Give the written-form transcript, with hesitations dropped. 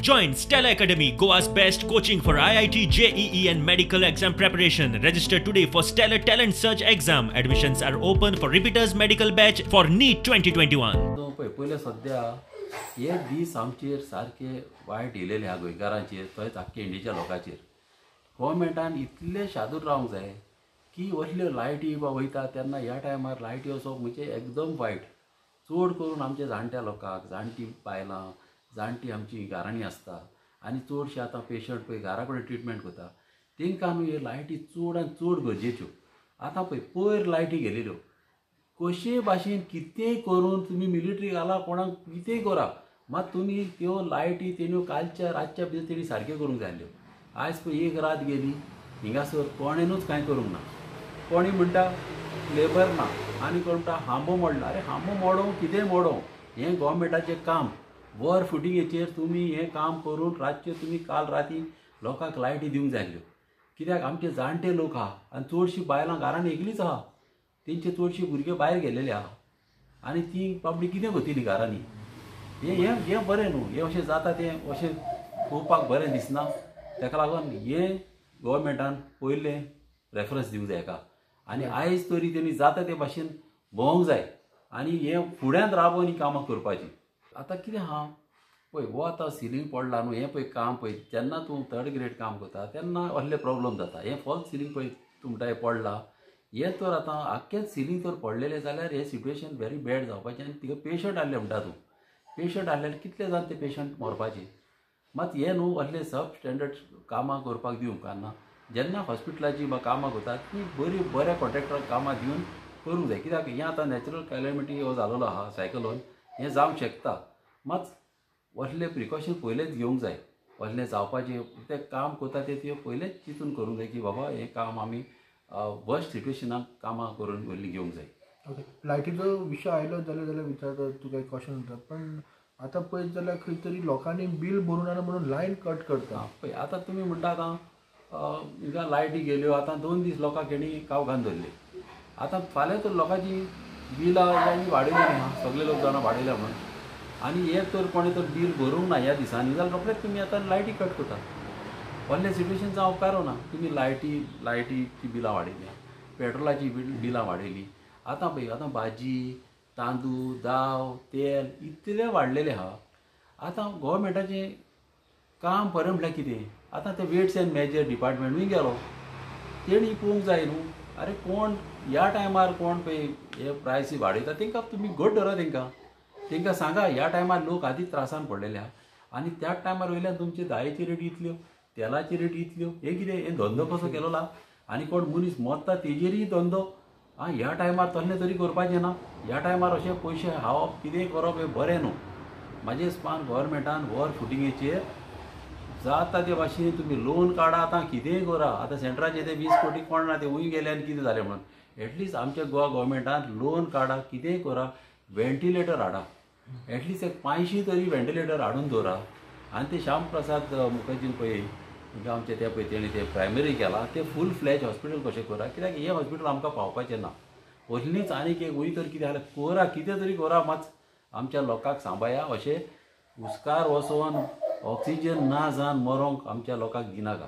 Join Stellar Academy, Goa's best coaching for IIT, JEE and medical exam preparation. Register today for Stellar Talent Search exam. Admissions are open for repeaters medical batch for NEET 2021. पळय पयले सद्या हे दीस आमचेर सारके वायट येयलेले आहा गोंयकारांचेर, तशेंच आख्खे इंडियेच्या लोकांचेर. गोवोरमेंटान इतले शादूर रावंक जाय की असल्यो लायटी बा वयता तेन्ना ह्या टायमार लायटी वचप म्हणजे एकदम वायट. चड करून आमच्या जाणट्या लोकांक, जाणटी बायलां, जाणटी आमची घरांनी आसता आनी चडशे आतां पेशंट पळय घरा कडेन ट्रिटमेंट करता, तांकां न्हू ह्यो लायटी चड आनी चड गरजेच्यो. आतां पळय पयर लायटी गेलेल्यो, कशे भाशेन कितेंय करून तुमी मिलिटरी घाला, कोणाक कितेंय करा, मात तुमी त्यो लायटी तेण्यो कालच्या रातच्या भितर तेणी सारक्यो करूंक जाय आसल्यो. आयज पळय एक रात गेली, हिंगासर कोणेनूच कांय करूंक ना. कोणी म्हणटा लेबर ना, आनी कोण म्हणटा हांबो मोडला. अरे हांबो मोडों कितेंय मोडों, हें गोवोरमेंटाचें काम. वर फुटिंगेचेर तुमी हें काम करून रातचें तुमी काल राती लोकांक लायटी दिवंक जाय आसल्यो. कित्याक आमचे जाणटे लोक आहा आनी चडशीं बायलां घरान एकलीच आहा, तेंचे चडशीं भुरगे भायर गेल्लेले आहा आनी ती बाबडी कितें करतली घरांनी. हें हें हें बरें न्हू, हें अशें जाता तें अशें पळोवपाक बरें दिसना. ताका लागून हें गोवोरमेंटान पयलें रेफरन्स दिवंक जाय हेका आनी आयज तरी तेणी जाता ते भाशेन भोवंक जाय आनी हें फुड्यांत राबोवन ही कामां करपाचीं. आतां कितें आहा पळय, हो आतां सिलींग पडला न्हू, हें पळय काम पळय जेन्ना तूं थर्ड ग्रेड काम करता तेन्ना असले प्रॉब्लम जाता. हें फॉल्स सिलींग पळय तूं म्हणटा हें पडला, हें तर आतां आख्खेंच सिलींग तर पडलेलें जाल्यार हें सिट्युएशन व्हेरी बॅड जावपाचें. आनी तिका पेशंट आहले म्हणटा तूं, पेशंट आहले कितले जाण ते पेशंट मरपाचे. मात हें न्हू असले सब स्टँडर्ड कामां करपाक दिवंक ना. जेन्ना हॉस्पिटलाची कामां करतात ती बरी बऱ्या कॉन्ट्रॅक्टराक कामां दिवन करूंक जाय. कित्याक हें आतां नॅचरल कॅलमिटी हो जालोलो आहा सायक्लोन, हें जावंक शकता. मात असले प्रिकॉशन पयलेच घेवंक जाय. असलें जावपाचें तें काम करता तें त्यो पयलेच चिंतून करूंक जाय की बाबा हें काम आमी वर्स्ट सिट्युएशनाक कामां करून वयलीं घेवंक जाय. ओके, लायटीचो विशय आयलो जाल्यार विचारता तुका एक क्वेश्चन उरता, पण आतां पळयत जाल्यार खंय तरी लोकांनी बील भरूंक ना म्हणून लायन कट करता. पळय आतां तुमी म्हणटा आतां हिंगा लायटी गेल्यो, आतां 2 दीस लोकांक हेणी कावघान धरले. आतां फाल्यां तर लोकांची बिलां आनी वाडयली आहा, सगळे लोक जाणां वाडयल्या म्हणून. आनी एक तर कोणें तर बील भरूंक ना ह्या दिसांनी जाल्यार रोखडेच तुमी आतां लायटी कट करता. व्हडलें सिट्युएशन जावंक उपकारो ना. तुमी लायटीची बिलां वाडयली, पेट्रोलाची बिलां वाडयली. आतां पळय आतां भाजी, तांदूळ, दाव, तेल इतलें वाडलेलें आहा. आतां गोवोरमेंटाचें काम बरें म्हळ्यार कितें, आतां तें वेट्स एंड मेजर डिपार्टमेंटूय गेलो, तेणी पळोवंक जाय न्हू. अरे कोण ह्या टायमार कोण पळय हे प्रायसी वाडयता तेंकां तुमी घट धरा, तेंकां तेंकां सांगा ह्या टायमार लोक आदींच त्रासान पडलेले आहा आनी त्याच टायमार वयल्यान तुमचे दाळीची रेट इतल्यो, तेलाची रेट इतल्यो, हें कितें हें धंदो कसो केलो आहा. आनी कोण मनीस मरता तेजेरूय धंदो. आं ह्या टायमार तसलें तरी करपाचें ना. ह्या टायमार अशे पयशे खावप कितेंय करप हें बरें न्हू. म्हाजे हिसपान गोवोरमेंटान वर फुटिंगेचेर जाता ते भाशेन तुमी लोन काडा, आतां कितेंय करा. आतां सेंट्राचे ते 20 कोटी कोण ना ते हुंय गेले आनी कितें जालें म्हणून. एटलिस्ट आमच्या गोवा गोवोरमेंटान लोन काडा, कितेंय करा, वेंटिलेटर हाडा, एटलिस्ट एक 500 तरी वेंटिलेटर हाडून दवरा. आनी ते श्याम प्रसाद मुखर्जीन पळय आमचें तें पळय तेणें तें प्रायमरी केलां, तें फूल फ्लॅज हॉस्पिटल कशें करा. कित्याक हें हॉस्पिटल आमकां पावपाचें ना. असलीच आनीक एक वय तर कितें जाल्यार करा, कितें तरी करा, मात आमच्या लोकांक सांबाळया. अशें हुस्कार वचोन ऑक्सिजन ना जावन मरोंक आमच्या लोकांक दिनाका.